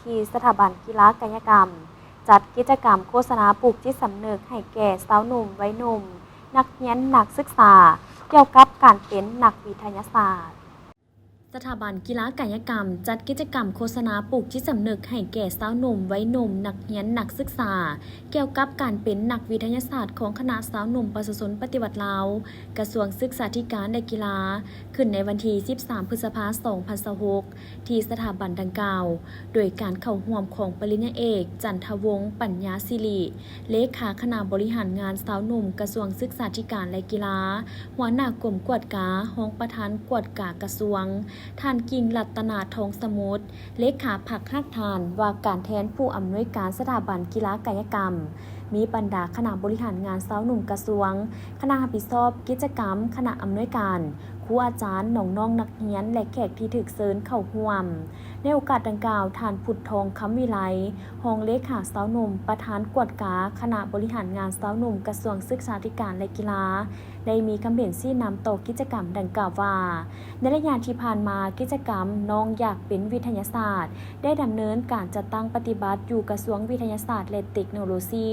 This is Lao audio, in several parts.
ທີ່ສະຖາບັນກິລາກາຍະກຳ ຈັດກິດຈະກຳໂຄສະນາປູກຈິດສຳນຶກໃຫ້ແກ່ຊາວໜຸ່ມ, ໄວໜຸ່ມ, ນັກຮຽນ, ນັກສຶກສາ ກ່ຽວກັບການເປັນນັກວິທະຍາສາດ. ສະຖາບັນກິລາກາຍະກຳ ຈັດກິດຈະກຳໂຄສະນາປູກຈິດສຳນຶກໃຫ້ແກ່ຊາວໜຸ່ມ, ໄວໜຸ່ມ, ນັກຮຽນ, ນັກສຶກສາ ກ່ຽວກັບການເປັນນັກວິທະຍາສາດຂອງຄະນະຊາວໜຸ່ມປະຊາຊົນປະຕິວັດລາວ, ກະຊວງສຶກສາທິການ ແລະ ກິລາ ຂຶ້ນໃນວັນທີສິບສາມ ພຶດສະພາ ສອງພັນຊາວຫົກ ທີ່ສະຖາບັນດັ່ງກ່າວ, ໂດຍການເຂົ້າຮ່ວມຂອງປະລິນຍາເອກ ຈັນທະວົງ ປັນຍາສິລິ ເລຂາຄະນະບໍລິຫານງານຊາວໜຸ່ມ ກະຊວງສຶກສາທິການ ແລະ ກິລາ, ຫົວໜ້າກົມກວດກາ, ຮອງປະທານກວດກາກະຊວງ, ທ່ານ ກິ່ງລັດຕະນາ ທອງສະໝຸດ ເລຂາພັກຮາກຖານ ວ່າການແທນຜູ້ອຳນວຍການສະຖາບັນກິລາກາຍະກຳ, ມີບັນດາຄະນະບໍລິຫານງານຊາວໜຸ່ມກະຊວງ, ຄະນະຮັບຜິດຊອບກິດຈະກຳ, ຄະນະອຳນວຍການ, ຄູອາຈານ, ນ້ອງໆນັກຮຽນ ແລະ ແຂກທີ່ຖືກເຊີນເຂົ້າຮ່ວມ. ໃນໂອກາດດັ່ງກ່າວ, ທ່ານ ພຸດທອງ ຄຳວິໄລ ຮອງເລຂາຊາວໜຸ່ມ, ປະທານກວດກາຄະນະບໍລິຫານງານຊາວໜຸ່ມ ກະຊວງສຶກສາທິການ ແລະ ກິລາ ໄດ້ມີຄຳເຫັນຊີ້ນຳຕໍ່ກິດຈະກຳດັ່ງກ່າວວ່າ, ໃນໄລຍະທີ່ຜ່ານມາ, ກິດຈະກຳນ້ອງຢາກເປັນວິທະຍາສາດ ໄດ້ດຳເນີນການຈັດຕັ້ງປະຕິບັດຢູ່ກະຊວງວິທະຍາສາດ ແລະ ເຕັກໂນໂລຊີ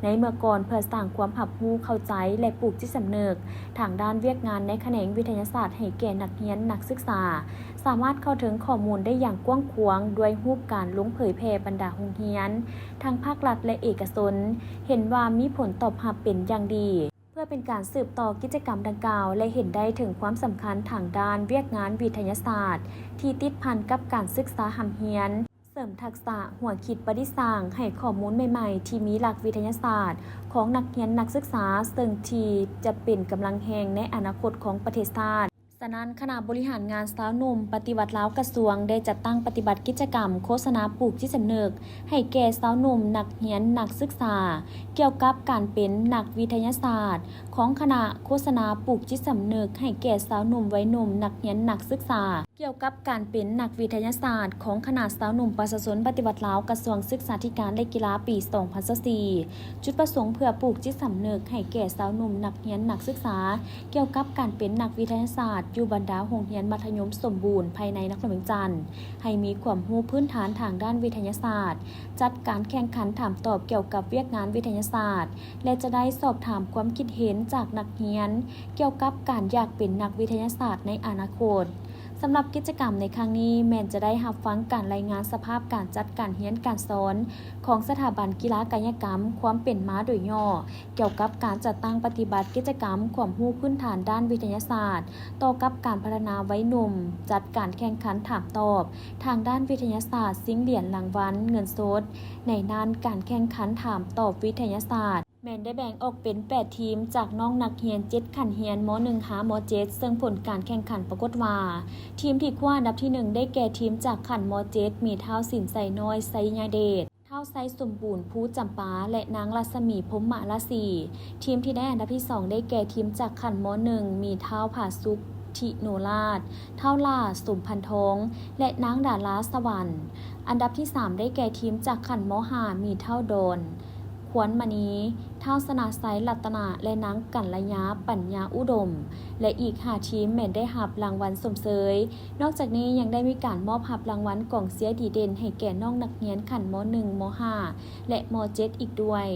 ໃນເມື່ອກ່ອນ ເພື່ອສ້າງຄວາມຮັບຮູ້ເຂົ້າໃຈ ແລະ ປູກຈິດສຳນຶກທາງດ້ານວຽກງານໃນຂະແໜງວິທະຍາສາດໃຫ້ແກ່ນັກຮຽນ, ນັກສຶກສາ ສາມາດເຂົ້າເຖິງຂໍ້ມູນໄດ້ຢ່າງກວ້າງຂວາງ ດ້ວຍຮູບການລົງເຜີຍແຜ່ບັນດາໂຮງຮຽນ ທັງພາກລັດ ແລະ ເອກະຊົນ ເຫັນວ່າມີຜົນຕອບຮັບເປັນຢ່າງດີ. ເພື່ອເປັນການສືບຕໍ່ກິດຈະກຳດັ່ງກ່າວ ແລະ ເຫັນໄດ້ເຖິງຄວາມສຳຄັນທາງດ້ານວຽກງານວິທະຍາສາດ ທີ່ຕິດພັນກັບການສຶກສາຮ່ຳຮຽນ, ເສີມທັກສະຫົວຄິດປະດິດສ້າງໃຫ້ຂໍ້ມູນໃໝ່ໆ ທີ່ມີຫຼັກວິທະຍາສາດຂອງນັກຮຽນນັກສຶກສາ, ເຊິ່ງທີ່ຈະເປັນກຳລັງແຮງໃນອະນາຄົດຂອງປະເທດຊາດ. ສະນັ້ນ, ຄະນະບໍລິຫານງານຊາວໜຸ່ມປະຕິວັດລາວກະຊວງ ໄດ້ຈັດຕັ້ງປະຕິບັດກິດຈະກຳໂຄສະນາປູກຈິດສຳນຶກໃຫ້ແກ່ຊາວໜຸ່ມ, ນັກຮຽນ, ນັກສຶກສາ ກ່ຽວກັບການເປັນນັກວິທະຍາສາດ ຂອງຄະນະໂຄສະນາປູກຈິດສຳນຶກໃຫ້ແກ່ຊາວໜຸ່ມ, ໄວໜຸ່ມ, ນັກຮຽນ, ນັກສຶກສາ ກ່ຽວກັບການເປັນນັກວິທະຍາສາດຂອງຄະນະຊາວໜຸ່ມປະຊາຊົນປະຕິວັດລາວ ກະຊວງສຶກສາທິການ ແລະ ກິລາ ປີສອງພັນຊາວສີ່ ຈຸດປະສົງເພື່ອປູກຈິດສຳນຶກໃຫ້ແກ່ຊາວໜຸ່ມນັກຮຽນນັກສຶກສາ ກ່ຽວກັບການເປັນນັກວິທະຍາສາດຢູ່ບັນດາໂຮງຮຽນມັດທະຍົມສົມບູນພາຍໃນນະຄອນວຽງຈັນ ໃຫ້ມີຄວາມຮູ້ພື້ນຖານທາງດ້ານວິທະຍາສາດ, ຈັດການແຂ່ງຂັນຖາມຕອບກ່ຽວກັບວຽກງານວິທະຍາສາດ ແລະ ຈະໄດ້ສອບຖາມຄວາມຄິດເຫັນຈາກນັກຮຽນ ກ່ຽວກັບການຢາກເປັນນັກວິທະຍາສາດໃນອະນາຄົດ. ສຳລັບກິດຈະກຳໃນຄັ້ງນີ້ ແມ່ນຈະໄດ້ຮັບຟັງການລາຍງານສະພາບການຈັດການຮຽນການສອນຂອງສະຖາບັນກິລາກາຍະກຳ ຄວາມເປັນມາໂດຍຫຍໍ້ ກ່ຽວກັບການຈັດຕັ້ງປະຕິບັດກິດຈະກຳຄວາມຮູ້ພື້ນຖານດ້ານວິທະຍາສາດ ຕໍ່ກັບການພັດທະນາໄວໜຸ່ມ, ຈັດການແຂ່ງຂັນຖາມຕອບທາງດ້ານວິທະຍາສາດ ຊິງຫຼຽນລາງວັນເງິນສົດ ໃນນັ້ນການແຂ່ງຂັນຖາມຕອບວິທະຍາສາດ ແມ່ນໄດ້ແບ່ງອອກເປັນແປດທີມ ຈາກນ້ອງນັກຮຽນເຈັດຂັ້ນຮຽນ ມໍໜຶ່ງ ຫາ ມໍເຈັດ ເຊິ່ງຜົນການແຂ່ງຂັນປາກົດວ່າ ທີມທີ່ຄວ້າອັນດັບທີໜຶ່ງ ໄດ້ແກ່ທີມຈາກຂັ້ນ ມໍເຈັດ ມີທ້າວສິນໄຊນ້ອຍ ໄຊຍະເດດ, ທ້າວໄຊສົມບູນ ພູຈຳປາ ແລະ ນາງລັດສະໝີ ພົມມະລາສີ. ທີມທີ່ໄດ້ອັນດັບທີສອງ ໄດ້ແກ່ທີມຈາກຂັ້ນ ມໍໜຶ່ງ ມີທ້າວຜາສຸກ ທິໂນລາດ, ທ້າວຫຼ້າ ສົມພັນທອງ ແລະ ນາງດາລາ ສະຫວັນ. ອັນດັບທີສາມ ໄດ້ແກ່ທີມຈາກຂັ້ນ ມໍຫ້າ ມີທ້າວດອນ ຄວນມະນີ, ທ້າວຊະນະໄຊ ລັດຕະນະ ແລະ ນາງກັນລະຍາ ປັນຍາອຸດົມ ແລະ ອີກຫ້າທີມແມ່ນໄດ້ຮັບລາງວັນຊົມເຊີຍ. ນອກຈາກນີ້ຍັງໄດ້ມີການມອບຮັບລາງວັນກອງເຊຍດີເດັ່ນໃຫ້ແກ່ນ້ອງນັກຮຽນຂັ້ນ ມໍໜຶ່ງ ມໍຫ້າ ແລະ ມໍເຈັດ ອີກດ້ວຍ.